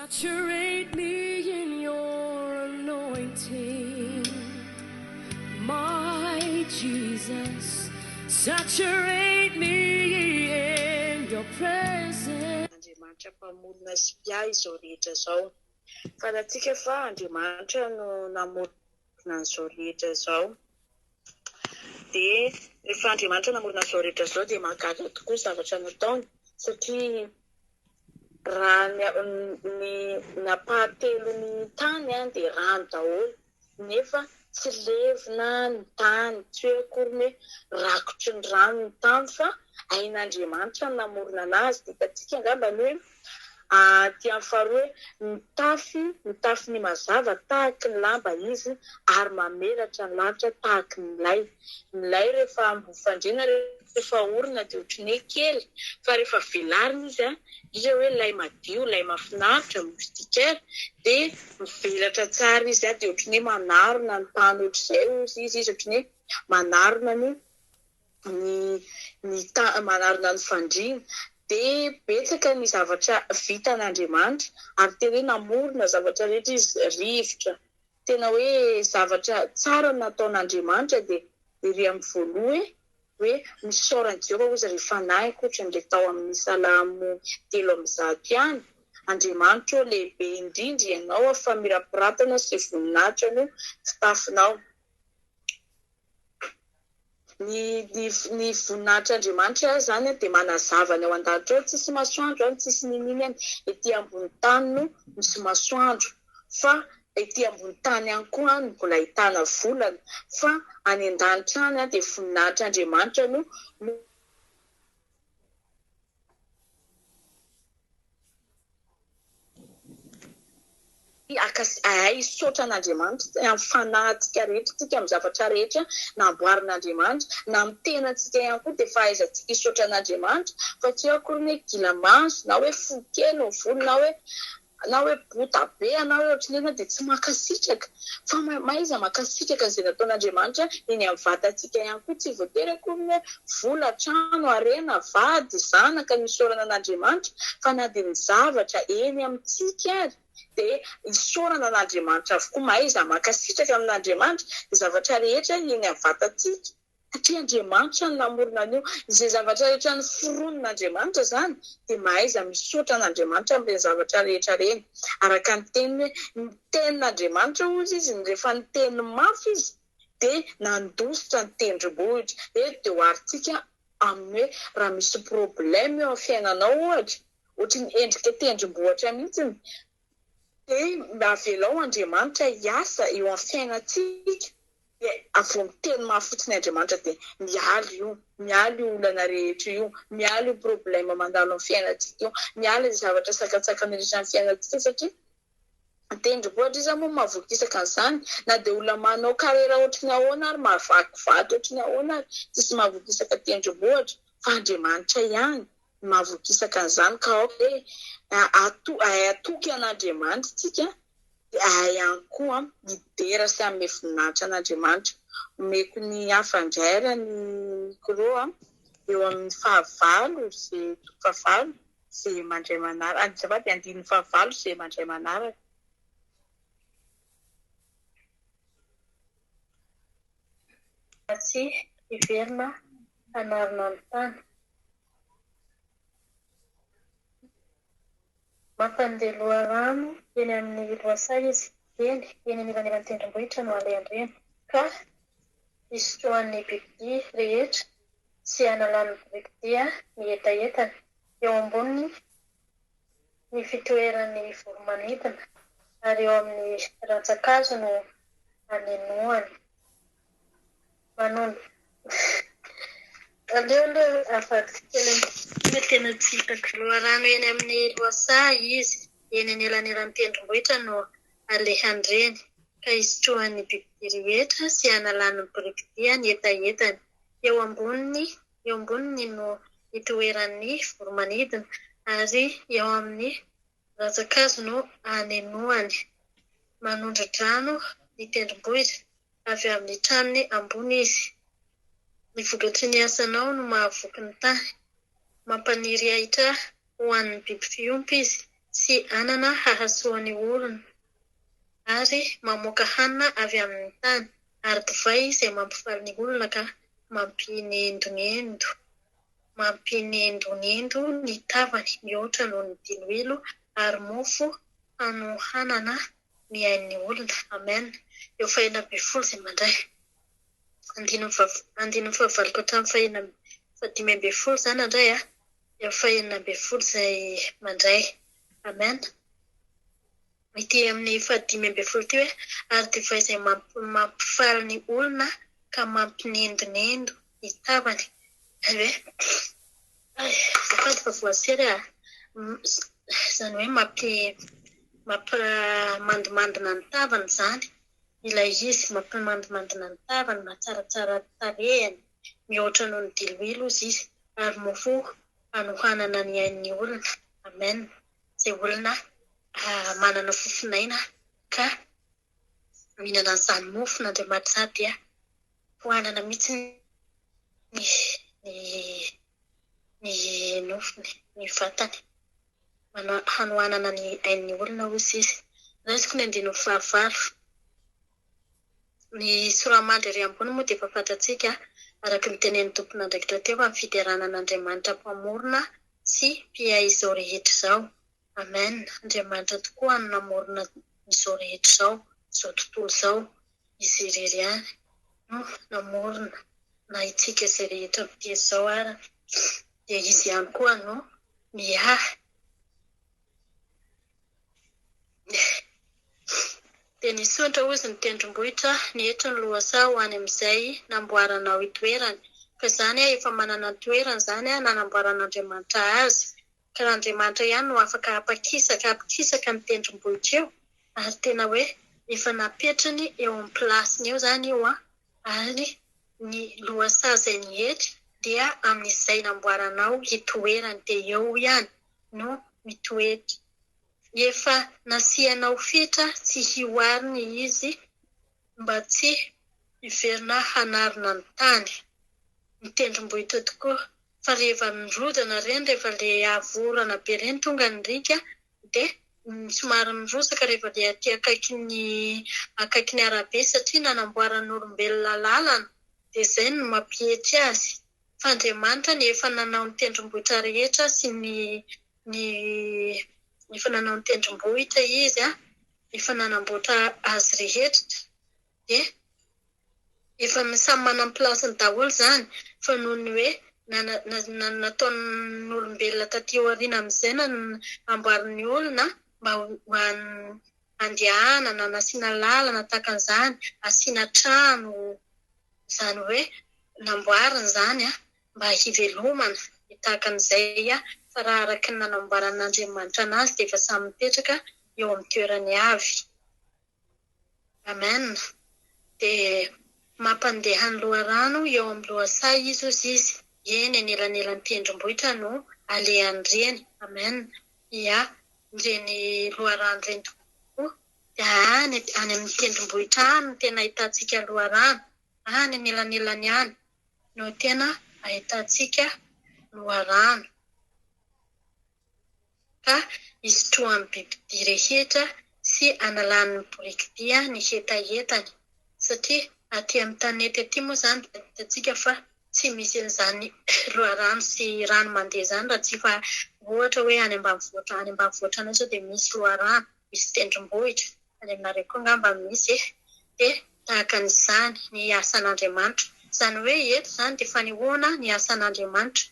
Saturate me in your anointing, my Jesus. Saturate me in your presence. Andriamanitra Mpamorona sy Mpiahy izao rehetra izao. Fantatsika fa Andriamanitra no namorona an'izao rehetra izao. Dia rehefa Andriamanitra namorona an'izao rehetra izao dia mahagaga tokoa ny zavatra nataony satria raha ny ny ny ampahatelon'ny tany dia rano daholo nefa tsy levona ny tany, tsy hoe akory ny hoe rakotry ny rano ny tany fa hain'Andriamanitra ny namorona an'azy. Dia hitantsika angamba ny hoe Aty amin'ny faharoa hoe, mitafy, mitafy ny mazava tahaky ny lamba izy ary mamelatra ny lanitra tahaky ny lay. Ny lay rehefa ambony fandriana rehefa ahorona dia ohatry ny hoe kely fa rehefa velarina izy an, indrindra hoe lay madio, lay mahafinaritra, moustiquaire, dia mivelatra tsara izy an, dia ohatry ny hoe manarona ny tany ohatr'izay ozy izy, izy ohatry ny hoe manarona ny ny ny manarona ny fandriana dia betsaka ny zavatra vitan'Andriamanitra ary tena hoe namorona zavatra rehetra izy, rivotra, tena hoe zavatra tsara no nataon'Andriamanitra dia ery amin'ny voaloha hoe misaora an'i Jehovah hozy ry fanahiko ohatran'ilay tao amin'ny Salamo 103 ihany, Andriamanitra ô lehibe indrindra ianao famirapiratana sy voninahitra no fitafinao. Ny ny ny voninahitr'Andriamanitra izany dia manazava ny ao an-danitra ao, tsisy masoandro any, tsisy n'inon'inona any, ety ambony tany no misy masoandro, fa ety ambony tany ihany koa no mbola ahitana volana, fa any an-danitra any dia voninahitr'Andriamanitra no Hahay hisaotra an'Andriamanitra amin'ny fanahintsika rehetra isika, amin'ny zavatra rehetra namboarin'Andriamanitra, na amin'ny tenantsika ihany koa dia fahaizantsika hisaotra an'Andriamanitra fa tsy hoe akory ny hoe gila maso na hoe fo kely ny volo na hoe na hoe bota be na hoe ohatry ny inona dia tsy mankasitraka fa mahaiza mankasitraka an'izay nataon'Andriamanitra eny amin'ny vatantsika ihany koa, tsy voatery akory ny hoe vola, trano, harena, vady, zanaka no isaorana an'Andriamanitra fa na dia ny zavatra eny amintsika ary dia isaorana an'Andriamanitra avokoa, mahaiza mankasitraka amin'Andriamanitra ny zavatra rehetra eny amin'ny vatantsika satria Andriamanitra no namorona an'io, izay zavatra rehetra noforonin'Andriamanitra izany dia mahaiza misaotra an'Andriamanitra amin'ireny zavatra rehetra ireny, araka ny teniny hoe ny tenin'Andriamanitra hozy izy rehefa niteny mafy izy dia nandositra ny tendrombohitra, eto dia oharintsika amin'ny hoe raha misy problème eo amin'ny fiainanao ohatra, ohatry ny endrika tendrombohitra mihitsy dia avelao Andriamanitra hiasa eo amin'ny fiainantsika dia avy eo miteny mafy fotsiny Andriamanitra dia miala io, miala io olana rehetra io, miala io problème mandalo amin'ny fiainantsika io, miala izay zavatra sakantsakana rehetra amin'ny fiainantsika satria tendrombohitra iza moa mahavokisaka an'izany na dia olona manao carrière ohatry ny ahoana ary mahavaky vato ohatry ny ahoana ary tsisy mahavokisaka tendrombohitra fa Andriamanitra ihany no mahavokisaka an'izany ka aoka hoe hatoky an'Andriamanitra isika dia ahay ihany koa hidera sy hanome voninahitra an'Andriamanitra. Omeko ny hafa indray ary ny micro eo amin'ny fahavalo izay toko fahavalo izay mandray manaraka, azafady andininy fahavalo izay mandray manaraka. Mba tsy hiverina hanarona ny tany. Mampandeha loharano eny amin'ny lohasaha izy, eny, eny anelanelan'ny tendrombohitra no alehan'ireny, ka isotroan'ny bibidia rehetra sy analan'ny borikidia ny hetahetany. Eo amboniny ny fitoeran'ny voro-manidina, ary eo amin'ny rantsan-kazo no anenoany. Manondro. Aleo aloha avadiko kely an'ity fa tena tsy hitako. Loharano eny amin'ny lohasaha izy, eny anelanelan'ny tendrombohitra no alehan'ireny, ka isotroan'ny bibidia rehetra sy analan'ny borikidia ny hetahetany. Eo amboniny eo amboniny no itoeran'ny voro-manidina, ary eo amin'ny rantsan-kazo no anenoany. Manondro-drano ny tendrombohitra, avy amin'ny tranony ambony izy. Ny vokatry ny asanao no mahavoky ny tany. Mampaniry ahitra ho an'ny biby fiompy izy sy anana hahasoa ny olona, ary mamoaka hanina avy amin'ny tany, ary divay izay mampifaly ny olona ka mampinendonendo, mampinendonendo ny tavany mihoatra noho ny diloilo, ary mofo hanohanana ny ain'ny olona. Amen. Eo fahenina ambin'ny folo izay mandray. Andininy faha, andininy fahavalo ka hatramin'ny fahenina, fahadimy ambin'ny folo izany indray a. Eo fahenina ambin'ny folo izay mandray. Amen. Ity amin'ny fahadimy ambin'ny folo ity hoe, ary divay izay mampifaly ny olona ka mampinendonendo ny tavany. Izany hoe, azafady fa voasery aho. Izany hoe mampi, mampimandimandina ny tavany izany ilay izy, mampimandimandina ny tavany, mahatsaratsara ny tarehiny, mihoatra noho ny diloilo hozy izy, ary mofo hanohanana ny ain'ny olona. Amen. Izay olona manana fofon'aina ka mihinana an'izany mofon'Andriamanitra izany dia foanana mihitsy ny ny nofony, ny vatany. Hanohanana ny ain'ny olona hozy izy. Raisiko ny andininy fahavalo. Ny soramandry ery ambony moa dia efa fantatsika, araka ny tenenin'ny tompon'andraikitra teo, fa ny fiderana an'Andriamanitra Mpamorona sy Mpiahy izao rehetra izao. Amen! Andriamanitra tokoa no namorona izao rehetra izao, izao tontolo izao. Izy irery ihany no namorona na itsika izay rehetra mitia izao ary dia Izy ihany koa no miahy. Dia nisondrotra hozy ny tendrombohitra, nietry ny lohasaha ho any amin'izay namboaranao hitoerany. Fa izany efa manana ny toerany izany nanamboaran'Andriamanitra azy. Ka Andriamanitra ihany no afaka hampakisaka hampikisaka ny tendrombohitra io, ary tena hoe efa napetrany eo amin'ny place-ny eo izany io an, ary ny lohasaha izay nietry dia amin'izay namboaranao hitoerany dia eo ihany no mitoetra. Efa nasianao fetra tsy hihoariny izy mba tsy hiverina hanarona ny tany. Ny tendrombohitra tokoa. Fa rehefa mirodana ireny, rehefa ilay avo orana be ireny tonga ny riaka dia somary mirotsaka rehefa ilay aty akaikin'ny akaikin'ny arabe satria nanamboaran'olombelona lalana dia izay no mampietry azy. Fa Andriamanitra no efa nanao ny tendrombohitra rehetra sy ny ny efa nanao ny tendrombohitra Izy an, efa nanamboatra azy rehetra dia efa samy manana ny place-ny daholo izany fa noho ny hoe nataon'olombelona taty aoriana amin'izay namboarin'ny olona mba ho andehanana nasiana lalana tahaka an'izany, asiana trano, izany hoe namboarina izany an, mba hivelomana dia tahaka an'izay fa raha araka ny nanamboaran'Andriamanitra an'azy dia efa samy mipetraka eo amin'ny toerany avy. Amen. Dia mampandeha ny loharano eo amin'ny lohasaha izy hozy izy, eny anelanelan'ny tendrombohitra no alehan'ireny. Amen. Ia, ireny loharano ireny tokoa dia any any amin'ny tendrombohitra any no tena ahitantsika loharano, any anelanelany any no tena ahitantsika loharano ka isotroan'ny bibidia rehetra sy analan'ny borikidia ny hetahetany satria aty amin'ny tanety aty moa izany dia hitantsika fa tsy misy an'izany loharano sy rano mandeha izany raha tsy fa ohatra hoe any ambanivohitra any ambanivohitra any izao dia misy loharano, misy tendrombohitra, any aminareo koa angamba misy e! Dia tahaka an'izany ny asan'Andriamanitra. Izany hoe eto izany dia fanehoana ny asan'Andriamanitra,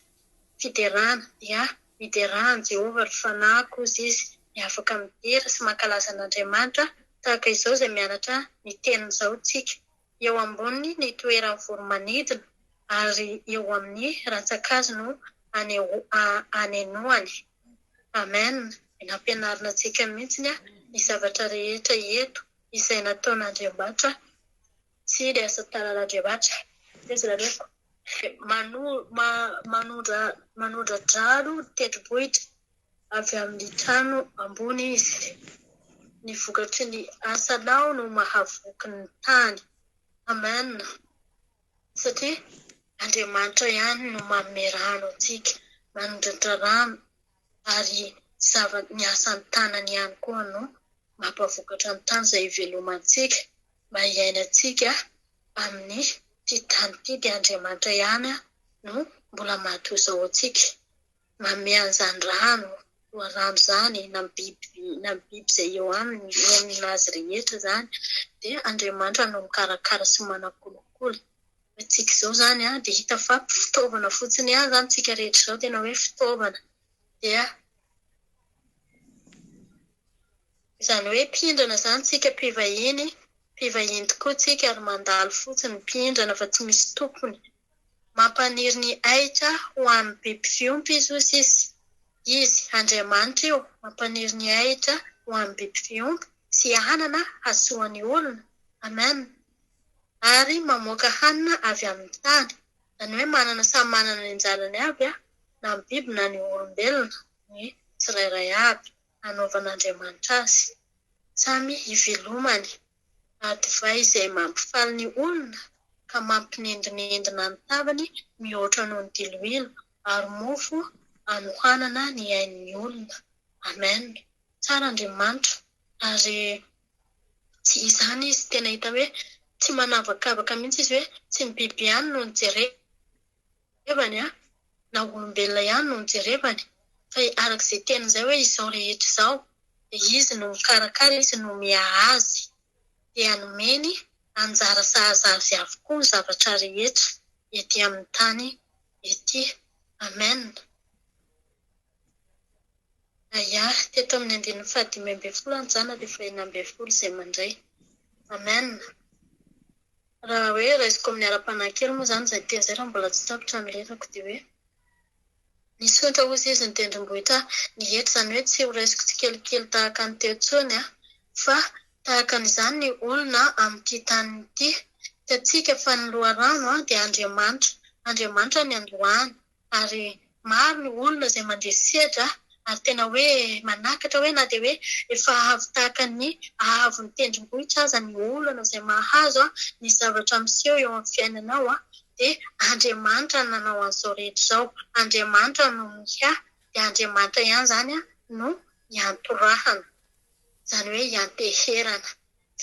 fiderana, dia miderà an'i Jehovah ry fanahiko hozy izy, dia afaka midera sy mankalaza an'Andriamanitra tahaka izao izay mianatra ny teniny izao tsika. Eo amboniny ny toeran'ny voro-manidina ary eo amin'ny rantsan-kazo no anenoany. Amen. Nampianarina antsika mihitsy ny zavatra rehetra eto izay nataon'Andriamanitra sy ny asa tanan'Andriamanitra. Aiza nareo? Manondra-drano ny tendrombohitra avy amin'ny trano ambony izy. Ny vokatry ny asanao no mahavoky ny tany. Amen. Satria Andriamanitra ihany no manome rano antsika, manondratra rano ary zava, ny asan'ny tanany ihany koa no mampavokatra ny tany izay ivelomantsika mba hiainantsika amin'ity tany ity dia Andriamanitra ihany no mbola mahatoy izao antsika. Manome an'izany rano, loharano izany, na ny biby, na ny biby izay eo aminy, eo aminazy rehetra izany dia Andriamanitra no mikarakara sy manakolokolo. Fa tsika izao izany dia hita fa fitaovana fotsiny ihany izany tsika rehetra izao, tena hoe fitaovana. Dia izany hoe mpindrana izany tsika mpivahiny, mpivahiny tokoa tsika ary mandalo fotsiny, mpindrana fa tsy misy tompony. Mampaniry ny ahitra ho an'ny biby fiompy izy hoy sisa. Izy, Andriamanitra io, mampaniry ny ahitra ho an'ny biby fiompy sy anana hahasoa ny olona. Amen. Ary mamoaka hanina avy amin'ny tany. Izany hoe manana samy manana ny anjarany avy na ny biby na ny olombelona ny tsirairay avy anaovan'Andriamanitra azy. Samy ivelomany. Ary divay izay mampifaly ny olona ka mampinendinendina ny tavany mihoatra noho ny diloilo ary mofo anohanana ny ain'ny olona. Amen. Tsara Andriamanitra ary tsy izany izy tena hita hoe tsy manavakavaka mihitsy izy hoe tsy ny biby ihany no nijerevany an, na olombelona ihany no nijerevany fa araka izay teniny izay hoe izao rehetra izao dia izy no mikarakara, izy no miaha azy dia nomeny anjara sahaza azy avokoa ny zavatra rehetra ety amin'ny tany ety. Amen. Aya, teto amin'ny andininy faha-15 anjana dia faha-16 izay mandray. Amen. Raha hoe raisiko amin'ny ara-panahy kely moa izany izay teny izay raha mbola tsy tapitra ny lerako dia hoe, Nisondrotra hozy izy ny tendrombohitra nietry, izany hoe tsy ho raisiko tsikelikely tahaka ny teo intsony fa tahaka an'izany ny olona amin'ity tany ity. Hitantsika fa ny loharano dia Andriamanitra. Andriamanitra ny andohany. Ary maro ny olona izay mandeha sedra ary tena hoe manakatra hoe na dia hoe efa avo tahaka ny haavon'ny tendrombohitra aza ny olana izay mahazo ny zavatra miseho eo amin'ny fiainanao dia Andriamanitra no nanao an'izao rehetra izao, Andriamanitra no miahy dia Andriamanitra ihany izany no iantorahana, izany hoe ianteherana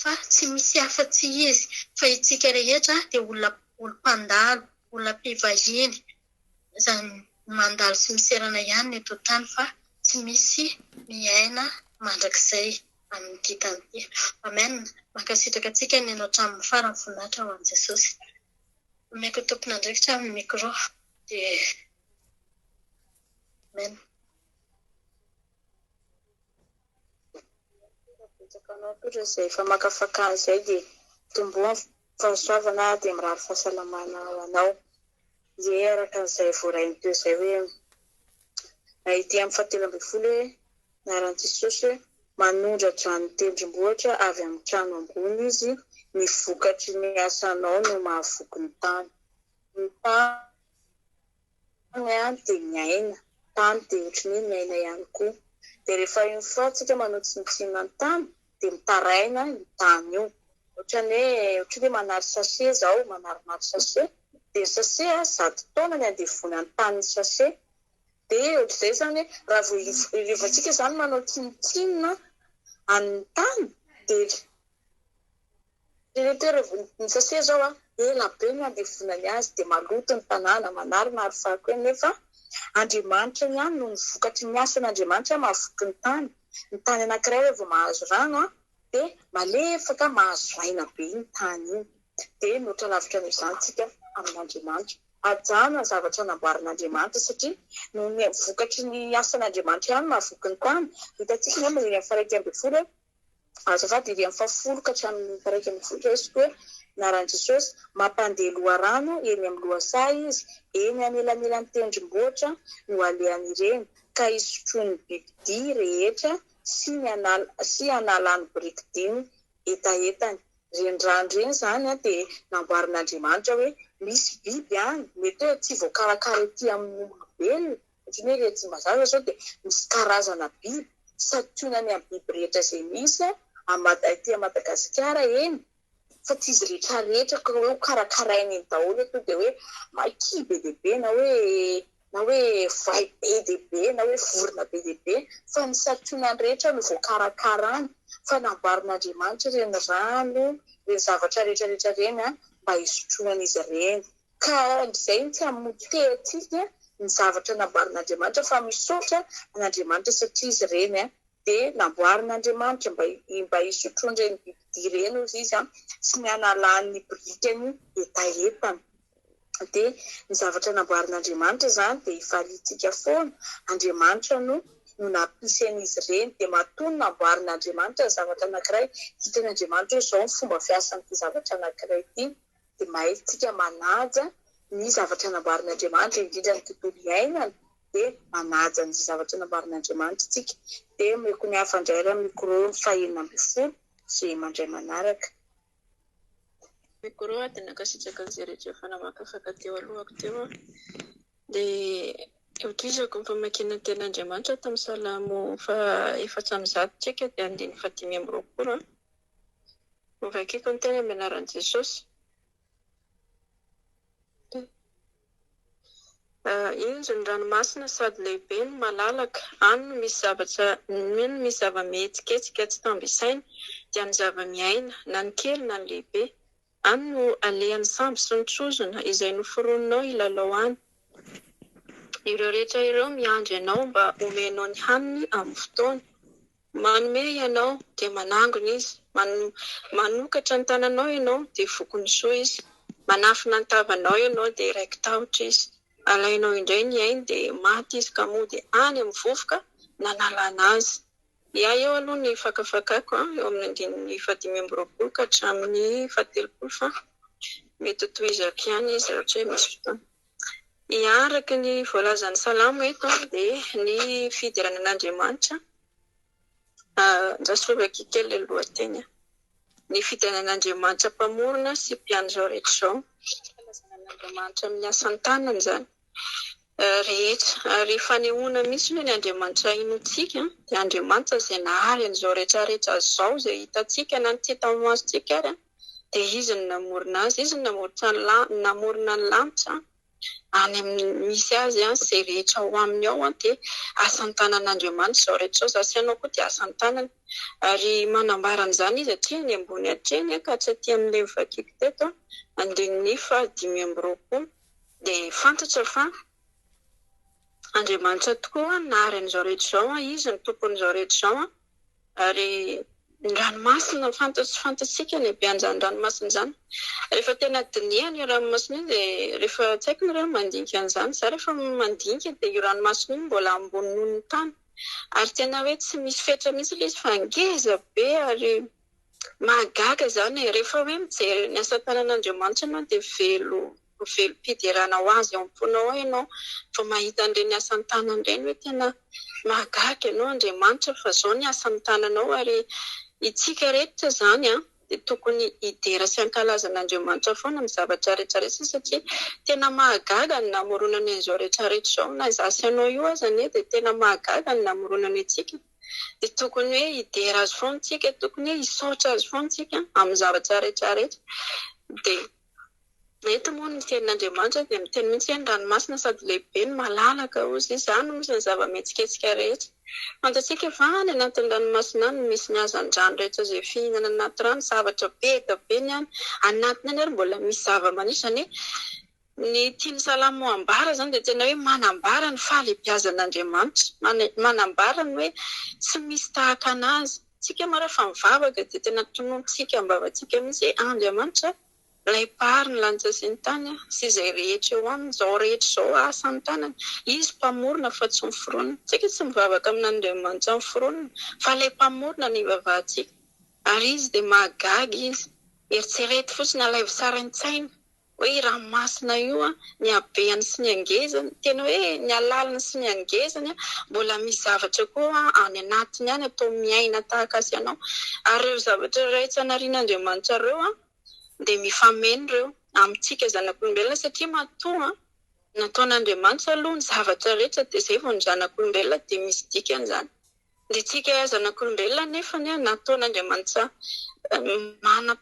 fa tsy misy afa-tsy Izy fa isika rehetra dia olona olom-pandalo Olona mpivahiny izany mandalo sy miserana ihany ny eto an-tany fa tsy misy miaina mandrakizay amin'ity tany ity. Amen! Mankasitraka antsika nihaino hatramin'ny farany voninahitra ho an'i Jesosy. Omeko tompon'andraikitra amin'ny micro dia Amen. Betsaka anao totra izay famakafakana izay dia tomboa ny fahasoavana dia mirary fahasalamana ho anao. Ie araka an'izay voarainy teo izay hoe na ety amin'ny fahatelo ambin'ny folo hoe anaran'i Jesosy hoe manondra-drano tendrombohitra avy amin'ny trano ambony izy, ny vokatry ny asanao no mahavoky ny tany. Ny tany. Tany dia miaina, tany dia ohatran'ny hoe miaina ihany koa. Dia rehefa une fois tsika manao tsinontsinona ny tany dia mitaraina io tany io. Ohatran'ny hoe ohatran'ny hoe manary sachet izao, manarinary sachet, dia ny sachet an, zato taona ny andevonan'ny tanin'ny sachet. Dia ohatr'izay izany hoe raha vao rehefa tsika izany manao tsinontsinona an'ny tany dia. Eritrereto hoe raha ny sachet zao a, ela be ny handevonany azy dia maloto ny tanàna, manarinary fako eny nefa Andriamanitra ihany noho ny vokatry ny asan'Andriamanitra mahavoky ny tany. Ny tany anankiray raha vao mahazo rano a, dia malefaka mahazo aina be iny tany iny. Dia mihoatra lavitra noho izany tsika amin'Andriamanitra. Hajana ny zavatra namboarin'Andriamanitra satria noho ny vokatry ny asan'Andriamanitra ihany mahavoky ny tany. Hitantsika angamba eny amin'ny faha 11 hoe Azafady, ery amin'ny fahafolo ka hatramin'ny faha-11 raisiko hoe, Anaran'i Jesosy, mampandeha loharano eny amin'ny lohasaha Izy, eny anelanelan'ny tendrombohitra no alehan'ireny, ka isotroan'ny bibidia rehetra sy ny sy analan'ny birikidia ny hetahetany. Ireny rano ireny izany dia namboarin'Andriamanitra hoe misy biby any, mety hoe tsy voakarakara ety amin'ny olombelona, Ohatran'ny hoe ry Tsimbazaza zao dia misy karazana biby, santionany amin'ny biby rehetra izay misy aty Madagasikara eny fa tsy izy rehetra rehetra ka hoe ho karakaraina eny daholo hoe tonga dia hoe maki be dia be na hoe. na hoe voay be dia be na hoe vorona be dia be fa ny santionany rehetra no voakarakarany fa namboarin'Andriamanitra ireny rano, ireny zavatra rehetra rehetra ireny mba hisotroan'izy ireny. Ka izay no tsy hamotehantsika ny zavatra namboarin'Andriamanitra fa misaotra an'Andriamanitra satria izy ireny dia namboarin'Andriamanitra mba mba hisotroan'ireny bibidia ireny hozy izy sy ny hanalany ny birikany hetahetany. Dia ny zavatra namboarin'Andriamanitra izany dia ifaliantsika foana. Andriamanitra no no nampisy an'izy ireny. Dia matoa namboarin'Andriamanitra ny zavatra anankiray, hitan'Andriamanitra hoe izao ny fomba fiasan'ity zavatra anankiray ity. Dia mahay isika manaja ny zavatra namboarin'Andriamanitra, indrindra ny tontolo iainana, dia manaja ny zavatra namboarin'Andriamanitra isika. Dia omeko ny hafa indray ary amin'ny micro ny faha-16 izay mandray manaraka. Micro dia nankasitraka an'izay rehetra efa namakafaka teo alohako teo aho. Dia hotohizako ny famakiana ny tenin'Andriamanitra tamin'ny Salamo faha-104 tsika dia andininy faha-25. Hovakiko ny teny amin'ny anaran'i Jesosy. Injo ny ranomasina sady lehibe no malalaka, any no misy zavatra, any no misy zava-mihetsiketsika tsy tambo isaina, dia ny zava-miaina, na ny kely na ny lehibe. Any no alehan'ny sambo sy ny trozona, izay noforoninao hilalao any. Ireo rehetra ireo miandry anao mba homenao ny haniny amin'ny fotoana. Manome ianao, dia manangona izy. Manokatra ny tananao ianao, dia voky ny soa izy. Manafina ny tavanao ianao, dia raiki-tahotra izy. Alainao indray ny ainy, dia maty izy ka mody any amin'ny vovoka nanalana azy. Ia, eo aloha ny fakafakako eo amin'ny andininy fahadimy amby 20 ka hatramin'ny fahatelopolo fa mety ho tohizako ihany izy raha ohatra hoe misy fotoana. Ia, araka ny voalazan'ny Salamo eto dia ny fiderana an'Andriamanitra, andraso fa vakiko kely ilay lohateny, ny fiderana an'Andriamanitra Mpamorona sy Mpiandry izao rehetra izao, fankalazana an'Andriamanitra amin'ny asan'ny tanany izany rehetra, ary fanehoana mihitsy hoe ny Andriamanitra inoantsika dia Andriamanitra izay nahary an'izao rehetra rehetra izao izay hitantsika na ny tsy hita masontsika ary. dia Izy no namorona azy, Izy no namoritra ny namorona ny lanitra any amin'ny misy azy an, izay rehetra ao aminy ao an, dia asan'ny tanan'Andriamanitra izao rehetra izao, izaho sy ianao koa dia asan'ny tanany, ary manambara an'izany Izy hatreny ambony hatreny an, ka hatraty amin'ilay novakiako teto an, andininy faha-25, dia fantatra fa Andriamanitra tokoa nahary an'izao rehetra izao an, Izy no tompon'izao rehetra izao an. Ary ny ranomasina, fantatry tsy fantatsika ny habean'izany ranomasina izany. Rehefa tena dinihana io ranomasina io dia rehefa tsy haiko nareo ny mandinika an'izany, za rehefa mandinika dia io ranomasina io mbola ambony noho ny tany. Ary tena hoe tsy misy fetra mihitsy ilay izy fa ngeza be ary mahagaga izany e. Rehefa hoe mijery ny asa tanan'Andriamanitra ianao dia velo velom-piderana ho azy ao am-ponao ao ianao vao mahita an'ireny asan'ny tanany ireny hoe tena mahagaga ianao Andriamanitra fa izao ny asan'ny tananao ary itsika rehetra izany an dia tokony hidera sy hankalaza an'Andriamanitra foana amin'ny zavatra rehetra rehetra satria tena mahagaga ny namoronany an'izao rehetra rehetra izao na izaho sy ianao io aza anie dia tena mahagaga ny namoronany antsika dia tokony hoe hidera azy foana isika tokony hoe hisaotra azy foana isika amin'ny zavatra rehetra rehetra dia Eto moa ny tenin'Andriamanitra dia miteny mihitsy hoe ny ranomasina sady lehibe no malalaka hozy izy, any no misy ny zava-mihetsiketsika rehetra. Fantatsika fa any anatin'ny ranomasina any no misy ny hazandrano rehetra izay fihinana anaty rano, zavatra be dia be ny any. Anatiny any ary mbola misy zava-maniry, izany hoe ny tian'ny Salamo ambara izany dia tena hoe manambara ny fahalehibiazan'Andriamanitra, manambara ny hoe tsy misy tahaka an'Azy. Isika moa rehefa mivavaka dia tena tonontsika am-bavantsika mihitsy hoe Andriamanitra Ilay Mpahary ny lanitra sy ny tany sy izay rehetra eo aminy, izao rehetra izao asan'ny tanany. Izy Mpamorona fa tsy miforonina. Isika tsy mivavaka amin'Andriamanitra miforonina fa ilay Mpamorona no ivavahantsika. Ary Izy dia mahagaga Izy. Eritrereto fotsiny, alaivo sary an-tsaina hoe io ranomasina io, ny habehany sy ny hangezany, tena hoe ny halaliny sy ny hangezany, mbola misy zavatra koa any anatiny any atao miaina tahaka azy ianao. Ary ireo zavatra rehetra narian'Andriamanitra ireo dia mifameno ireo amintsika zanak'olombelona satria matoa nataon'Andriamanitra aloha ny zavatra rehetra dia izay vao ny zanak'olombelona dia misy dikany izany. Dia tsika zanak'olombelona anefa nataon'Andriamanitra mana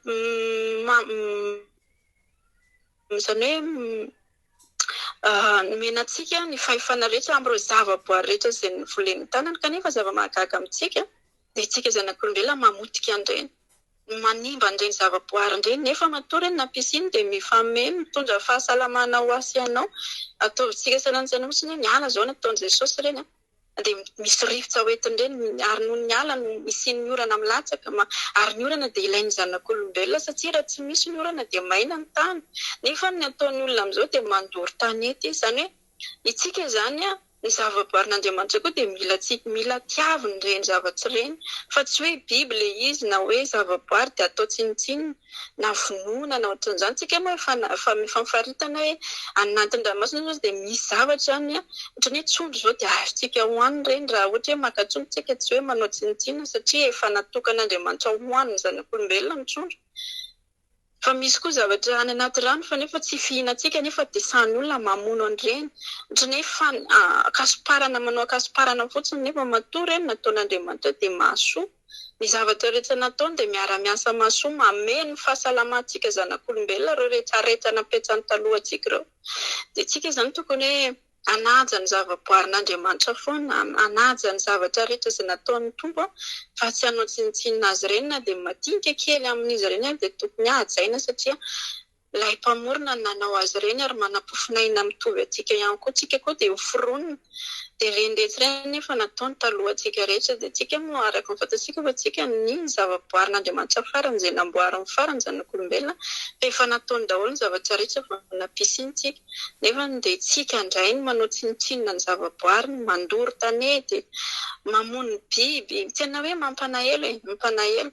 izany hoe Nomena antsika ny fahefana rehetra amin'ireo zavaboary rehetra izay novolen'ny tanany, kanefa zava-mahagaga amintsika dia isika zanak'olombelona mamotika an'ireny, manimba an'ireny zavaboary ireny, nefa matoa ireny nampisy iny dia mifameno, mitondra fahasalamana ho ahy sy ianao. Ataovintsika sahala an-tsaina fotsiny hoe ny ala izao nataon'i Jesosy ireny an! dia misy rivotra ho entin'ireny ary noho ny ala no hisian'ny orana milatsaka ary ny orana dia ilain'ny zanak'olombelona satria raha tsy misy ny orana dia maina ny tany nefa ny ataon'ny olona amin'izao dia mandoro tanety izany hoe isika izany ny zavaboarin'Andriamanitra koa dia mila tsy mila tiavina ireny zavatra ireny fa tsy hoe biby ilay izy na hoe zavaboary dia atao tsinontsinona na vonoina na ohatran'izany, tsika moa efa efa efa mifaritana hoe any anatin'ny ranomasina zao dia misy zavatra any an, ohatran'ny hoe trondro zao dia azontsika hohanina ireny raha ohatra hoe maka trondro tsika tsy hoe manao tsinontsinona satria efa natokan'Andriamanitra hohanin'ny zanak'olombelona ny trondro, fa misy koa zavatra any anaty rano fa nefa tsy fihinantsika nefa dia sahin'ny olona mamono an'ireny, ohatran'ny hoe fan- ankasomparana manao ankasomparana fotsiny nefa matoa ireny nataon'Andriamanitra dia mahasoa. Ny zavatra rehetra nataony dia miara-miasa mahasoa mameno ny fahasalamantsika zanak'olombelona ireo rehetra aretina napetrany talohantsika ireo. Dia tsika izany tokony hoe hanaja ny zavaboarin'Andriamanitra foana, hanaja ny zavatra rehetra izay nataon'ny Tompo fa tsy hanao tsinontsinona azy ireny na dia madinika kely amin'izy ireny ary dia tokony hajaina satria Ilay Mpamorona no nanao azy ireny ary manam-pofonaina mitovy antsika ihany koa. Tsika koa dia hoforonina. Dia ireny rehetra ireny anefa nataony talohantsika rehetra. Dia tsika moa araka ny fantatsika fa tsika ny zavaboarin'Andriamanitra farany izay namboariny farany zanak'olombelona fa efa nataony daholo ny zavatra rehetra vao nampisy tsika. Nefa dia tsika indray no manao tsinontsinona ny zavaboariny, mandoro tanety, mamono biby. Tena hoe mampanahelo e! Mampanahelo.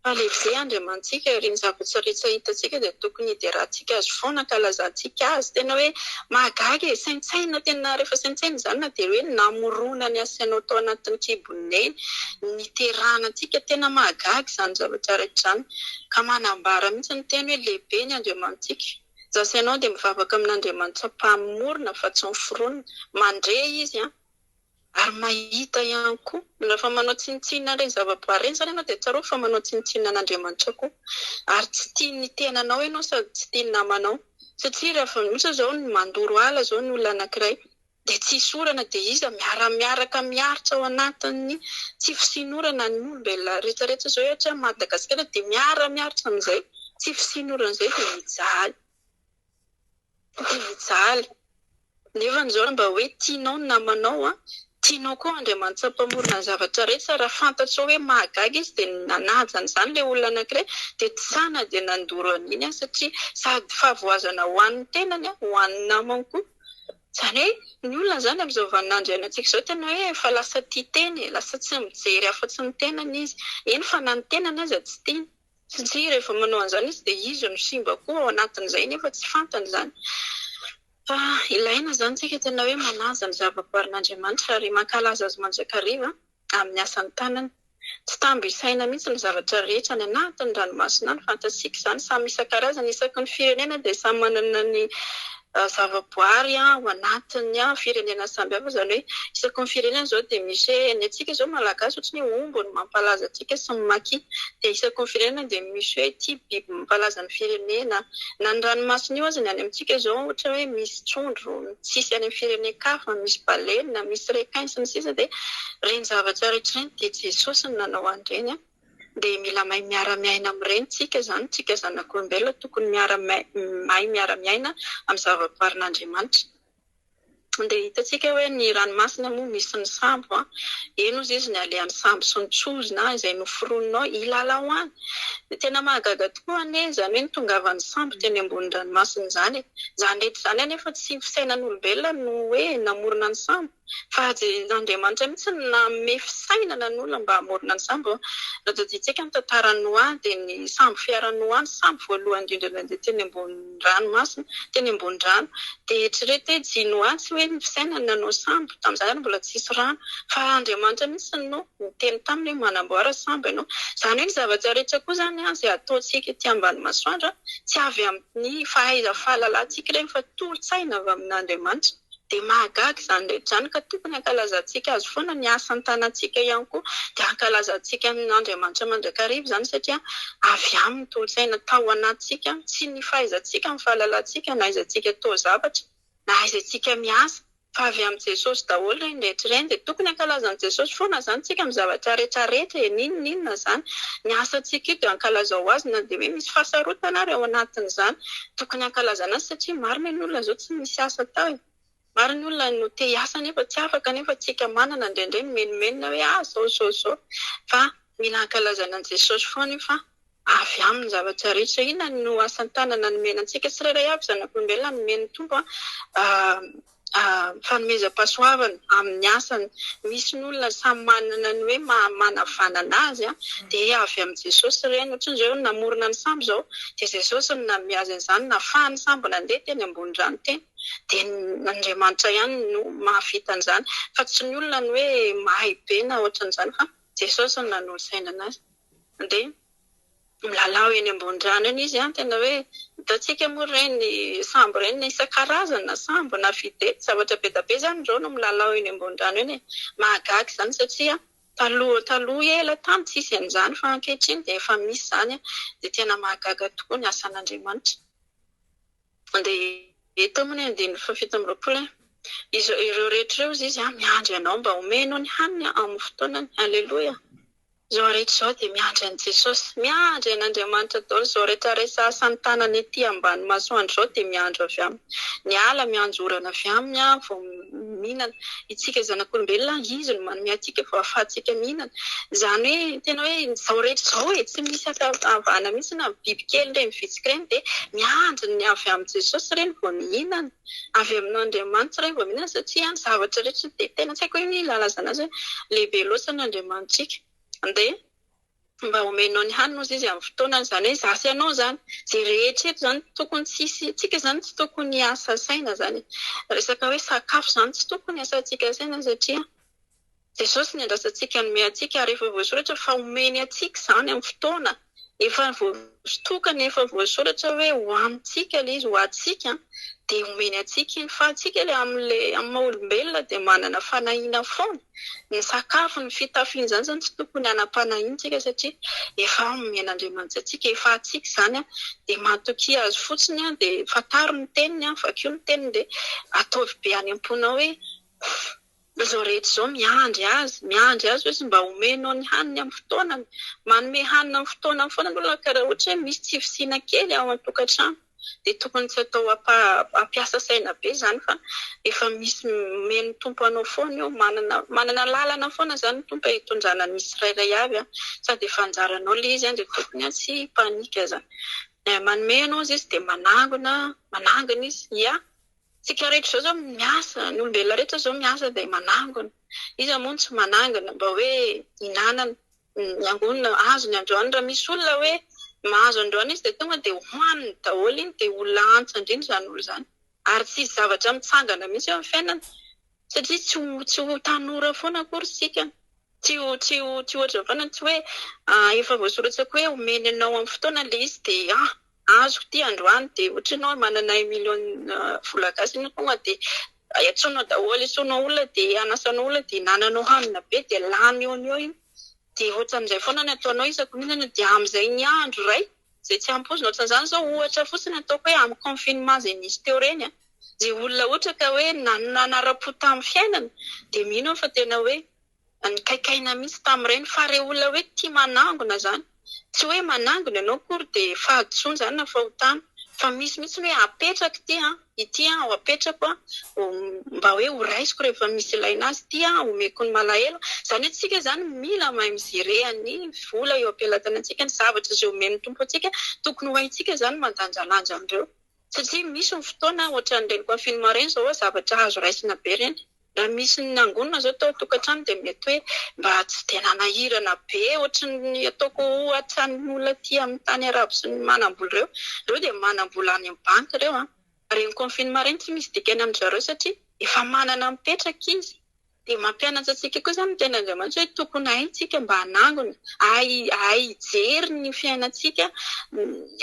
Fa lehibe Andriamanitsika, ireny zavatra rehetra hitantsika dia tokony hiderantsika Azy foana, hankalazantsika Azy. Tena hoe mahagaga e! Saintsainina tena rehefa saintsainina izany na dia hoe namorona ny asainao tao anatin'ny kibon'i Neny, niterahana antsika, tena mahagaga izany zavatra rehetra izany. Ka manambara mihitsy ny teny hoe lehibe ny Andriamanitsika. Izaho sy ianao dia mivavaka amin'Andriamanitra Mpamorona fa tsy ny foronina. Mandre Izy an! Ary mahita ihany koa. Rehefa manao tsinontsinona an'ireny zavaboary ireny izany ianao dia tsarovy fa manao tsinontsinona an'Andriamanitra koa. Ary tsy tia ny tenanao ianao sady tsy tia ny namanao. Satria rehefa ohatra izao ny mandoro ala izao ny olona anankiray dia tsy hisy orana dia iza miara-miaraka miaritra ao anatin'ny tsy fisian'orana ny olombelona rehetra rehetra izao ohatra hoe Madagasikara dia miara-miaritra amin'izay tsy fisian'orana izay dia mijaly. Dia mijaly. Nefa izao raha mba hoe tianao ny namanao an, tianao koa Andriamanitra mpamorona ny zavatra rehetra, raha fantatrao hoe mahagaga izy dia nanaja an'izany ilay olona anankiray dia tsy sahy na dia nandoro an'iny aza satria sady fahavoazana ho an'ny tenany ho an'ny namany koa. Izany hoe ny olona izany amin'izao vaninandro iainantsika izao tena hoe efa lasa tia tena e, lasa tsy mijery afa-tsy ny tenany izy, eny fa na ny tenany aza tsy tiany. Satria rehefa manao an'izany izy dia izy no simba koa ao anatin'izay nefa tsy fantany izany. Fa ilaina izany tsika tena hoe manaja ny zavaboarin'Andriamanitra ary mankalaza azy mandrakariva amin'ny asan'ny tanany. Tsy tambo isaina mihitsy ny zavatra rehetra any anatin'ny ranomasina any, fantatsika izany, samy isan-karazany, isaky ny firenena dia samy manana ny zavaboary ao anatin'ny firenena samby hafa, izany hoe isaky ny firenena izao dia misy hoe ny antsika izao malagasy ohatry ny hoe omby no mampalaza antsika sy ny maki, dia isaky ny firenena dia misy hoe ity biby mampalaza ny firenena, na ny ranomasina io aza ny any amintsika izao ohatra hoe misy trondro tsisy any amin'ny firenen-kafa, misy baleine, misy requin sy ny sisa dia ireny zavatra rehetra ireny dia Jesosy no nanao an'ireny. Dia mila mahay miara-miaina amin'ireny tsika izany, tsika zanak'olombelona tokony miara mahay miara-miaina amin'ny zavaboarin'Andriamanitra. Dia hitantsika hoe ny ranomasina moa misy ny sambo an, eny hozy izy ny alehan'ny sambo sy ny trozona izay noforoninao hilalao any. Dia tena mahagaga tokoa anie izany hoe nitongavan'ny sambo teny ambony ranomasina izany e. Izany rehetra izany anefa tsy fisainan'olombelona no hoe namorona ny sambo. Fa Andriamanitra mihitsy no nanome fisainana ny olona mba hamorona ny sambo. Raha tadidintsika ny tantaran'i Noa dia ny sambo fiaran'i Noa no sambo voalohany indrindra nandeha teny ambony ranomasina, teny ambony rano. Dia eritrereto hoe i Noa tsy hoe ny fisainany nanao sambo, tamin'izany ary mbola tsisy rano. Fa Andriamanitra mihitsy no niteny taminy hoe manamboara sambo ianao. Izany hoe ny zavatra rehetra koa izany izay ataontsika ety ambany masoandro tsy avy amin'ny fahaiza fahalalantsika ireny fa tolo-tsaina avy amin'Andriamanitra. Dia mahagaga izany rehetra izany ka tokony hankalazantsika azy foana ny asan-tanantsika ihany koa dia hankalazantsika an'Andriamanitra mandrakariva izany satria avy aminy ny tolo-tsaina tao anatintsika, tsy ny fahaizantsika, ny fahalalantsika, na ahaizantsika taozavatra. Na aiza antsika miasa fa avy amin'i Jesosy daholo ireny rehetra ireny dia tokony hankalaza an'i Jesosy foana izany tsika amin'ny zavatra rehetra rehetra e, n'inon'inona izany. Ny asantsika io dia ankalazao azy na dia hoe misy fahasarotana ary ao anatin'izany. Tokony hankalazana azy satria marina ny olona izao tsy misy asa atao e. Maro ny olona no te hiasa nefa tsy afaka nefa tsika manana indraindray mimenomenona hoe ah zao zao zao fa mila ankalazana an'i Jesosy foana io fa avy aminy ny zavatra rehetra. Inona no asan-tanana nomena antsika tsirairay avy zanak'olombelona nomen'ny Tompo fanomezam-pahasoavana amin'ny asany. Misy ny olona samy manana ny hoe maha manavanana azy dia avy amin'i Jesosy ireny. Ohatran'izao hoe namorona ny sambo izao dia Jesosy no nanome azy an'izany, nafahany ny sambo nandeha teny ambony rano teny. Dia Andriamanitra ihany no mahavita an'izany fa tsy ny olona no hoe mahay be na ohatran'izany fa Jesosy no nanolo-tsaina anazy. Dia milalao eny ambony rano eny izy an, tena hoe hitantsika moa ireny sambo ireny isan-karazany na sambo na vedette, zavatra be dia be izany ireo no milalao eny ambony rano eny e. Mahagaga izany satria taloha taloha ela tany tsisy an'izany fa ankehitriny dia efa misy izany dia tena mahagaga tokoa ny asan'Andriamanitra. Dia eto moa ny andininy faha-27 e. Izy ireo rehetra ireo hozy izy miandry anao mba homenao ny haniny amin'ny fotoanany. Aleloia. Izao rehetra izao dia miandry an'i Jesosy. Miandry an'Andriamanitra daholo izao rehetra rehetra asan'ny tanana ety ambany masoandro izao dia miandry avy aminy. Ny ala miandry orana avy aminy vao mihinana. Itsika zanak'olombelona, Izy no manome antsika vao ahafahantsika mihinana. Izany hoe tena hoe izao rehetra izao e, tsy misy avahana mihitsy na bibikely ireny vitsika ireny dia miandry ny avy amin'i Jesosy ireny vao mihinana. Avy amin'Andriamanitra ireny vao mihinana satria ny zavatra rehetra dia tena tsy haiko hoe ny ilazana azy hoe lehibe loatra ny Andriamanitsika. Dia mba omenao ny hanina ozy izy amin'ny fotoanany, izany hoe izaho sy ianao izany, izay rehetra eto izany tokony tsy hisy, tsika izany tsy tokony hiasa saina izany e, resaka hoe sakafo izany tsy tokony hiasantsika saina satria Jesosy ny andrasantsika hanome antsika ary efa voasoratra fa omeny antsika izany amin'ny fotoana efa voatokana, efa voasoratra hoe ho antsika ilay izy, ho antsika dia omeny antsika iny, fa antsika ilay amin'ilay amin'ny maha olombelona dia manana fanahiana foana. Ny sakafo, ny fitafiana izany izany tsy tokony hanam-panahiana isika satria efa omen'Andriamanitra antsika, efa antsika izany dia matokia azy fotsiny dia fantaro ny teniny, vakio ny teniny dia ataovy be any am-ponao hoe izao rehetra izao miandry azy, miandry azy hoe mba omenao ny haniny amin'ny fotoanany, manome hanina amin'ny fotoanany foana ny olona ka raha ohatra hoe misy tsy fisiana kely ao an-tokantrano. dia tokony tsy atao hampiasa saina be izany fa efa misy omen'ny Tompo anao foana eo, manana manana lalana foana izany ny Tompo hitondrana ny tsirairay avy an, sady efa anjaranao ilay izy an, dia tokony tsy hi-panique izany. Manome anao izy dia manangona, manangona izy, ya, tsika rehetra izao izao miasa, ny olombelona rehetra izao miasa dia manangona, iza moa no tsy manangona mba hoe hinanana. Ny angonina azony androany, raha misy olona hoe mahazo androany izy dia tonga dia hohaniny daholo iny dia olona antsa indrindra izany olona izany ary tsy hisy zavatra mitsangana mihitsy eo amin'ny fiainany satria tsy ho tsy ho tanora foana akory isika, tsy ho tsy ho tsy ohatran'ny foana, tsy hoe efa voasoratsako hoe omeny anao amin'ny fotoana ilay izy dia ah azoko ity androany dia ohatra ianao manana un million vola gasy ianao tonga dia iantsoanao daholo, iantsoanao olona dia anasanao olona dia hinananao hanina be dia lany eo no eo iny dia ohatran'izay foana ny ataonao isaky ny mihinana dia amin'izay ny andro iray izay tsy ampoizina ohatran'izany izao ohatra fotsiny ataoko hoe amin'ny confinement izay nisy teo ireny an, izay olona ohatra ka hoe nanara-po tamin'ny fiainana dia mino aho fa tena hoe Nikaikaina mihitsy tamin'ireny fa re olona hoe tia manangona zany, tsy hoe manangona ianao akory dia fahadisoana izany na fahotana fa misy mihitsy ny hoe apetraka ity an, ity an ho apetrako an, mba hoe ho raisiko rehefa misy ilaina azy, ity an omeko ny malahelo, izany hoe tsika izany mila mahay mi-gerer ny vola eo am-pelatanantsika, ny zavatra izay omen'ny Tompo antsika, tokony ho haintsika izany mandanjalanja an'ireo satria misy ny fotoana ohatran'ireny confinement ireny izao zavatra azo raisina be ireny. Raha misy nangonina izao tao an-tokantrano dia mety hoe mba tsy dia nanahirana be ohatran'ny ataoko ohatra ny olona aty amin'ny tany arabo sy ny manam-bola ireo. Ireo dia manam-bola any amin'ny banky ireo an. Ireny confinement ireny tsy misy dikany amin-dry zareo satria efa manana mipetraka izy. Dia mampianatra antsika koa izany ny tenin'Andriamanitra hoe tokony haintsika mba hanangona, hahay hahay hijery ny fiainantsika,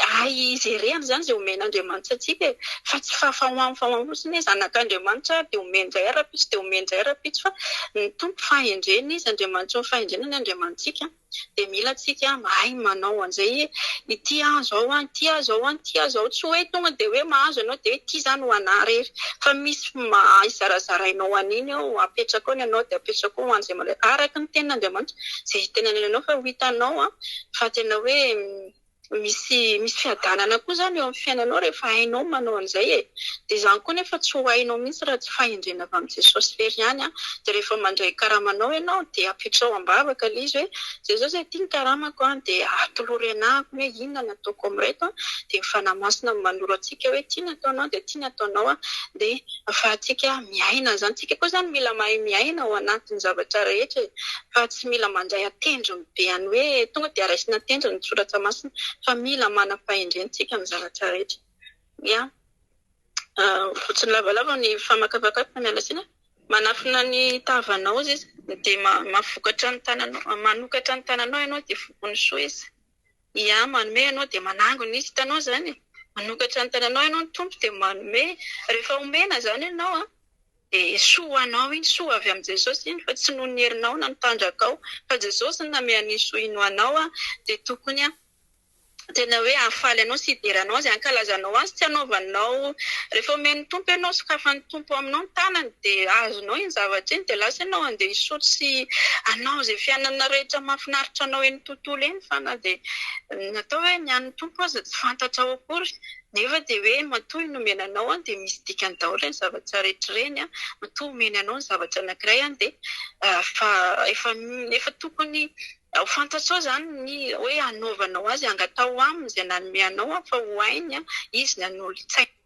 hahay hijerena izany izay omen'Andriamanitra antsika e, fa tsy fa ho any fa ho any fotsiny hoe zanak'Andriamanitra aho dia omeny indray aho rahampitso dia omeny indray aho rahampitso fa ny Tompo fahendrena Izy, Andriamanitry ny fahendrena ny Andriamanitsika. Dia mila tsika mahay manao an'izay hoe ity aho izao an, ity aho izao an, ity aho izao. Tsy hoe tonga dia hoe mahazo ianao dia hoe ity izany ho anà irery. Fa misy mahay zarazarainao an'iny eo, apetraka ao ny anao dia apetraka ao ho an'izay manao araka ny tenin'Andriamanitra izay itenenany anao fa ho hitanao an fa tena hoe Misy misy fiadanana koa izany eo amin'ny fiainanao rehefa hainao ny manao an'izay e! Dia izany koa nefa tsy ho hainao mihitsy raha tsy fahendrena avy amin'i Jesosy irery ihany an! Dia rehefa mandray karamanao ianao dia apetraho am-bavaka ilay izy hoe, Jesosy e, ity ny karamako an, dia atolory anah hoe inona no ataoko amin'ireto an! Dia ny Fanahy Masina no manoro antsika hoe ity no ataonao dia ity no ataonao an! Dia ahafahantsika miaina an'izany. Tsika koa izany mila mahay miaina ao anatin'ny zavatra rehetra e! Fa tsy mila mandray an-tendrony be any hoe tonga dia raisina an-tendrony ny soratra masina fa mila manam-pahendrena tsika amin'ny zavatra rehetra. Ya. Fotsiny lavalava ny famakafakako fa miala tsiny. Manafina ny tavanao izy dia mahavokatra ny tananao, manokatra ny tananao ianao dia vokin'ny soa izy. Ya, manome ianao dia manangona izy, hitanao izany e. Manokatra ny tananao ianao ny Tompo dia manome. Rehefa omena izany ianao an, Dia soa ho anao iny, soa avy amin'i Jesosy iny fa tsy noho ny herinao na ny tanjakao fa Jesosy no namehy an'iny soa iny ho anao dia tokony tena hoe hahafaly anao sy hidera anao Azy, hankalazanao Azy, tsy hanaovanao rehefa omen'ny Tompo ianao, sokafan'ny Tompo aminao ny tanany dia azonao iny zavatra iny dia lasa ianao handeha hisotro sy hanao izay fiainana rehetra mahafinaritra anao eny tontolo eny fa na dia ny atao hoe ny an'ny Tompo aza tsy fantatrao akory. Nefa dia hoe matoa nomena anao dia misy dikany daholo ireny zavatra rehetra ireny an, matoa omeny anao ny zavatra anankiray an dia efa efa efa tokony ho fantatrao izany ny hoe hanaovanao azy, angataho aminy izay nanome anao an fa ho hainy an, izy ny hanolo-tsaina.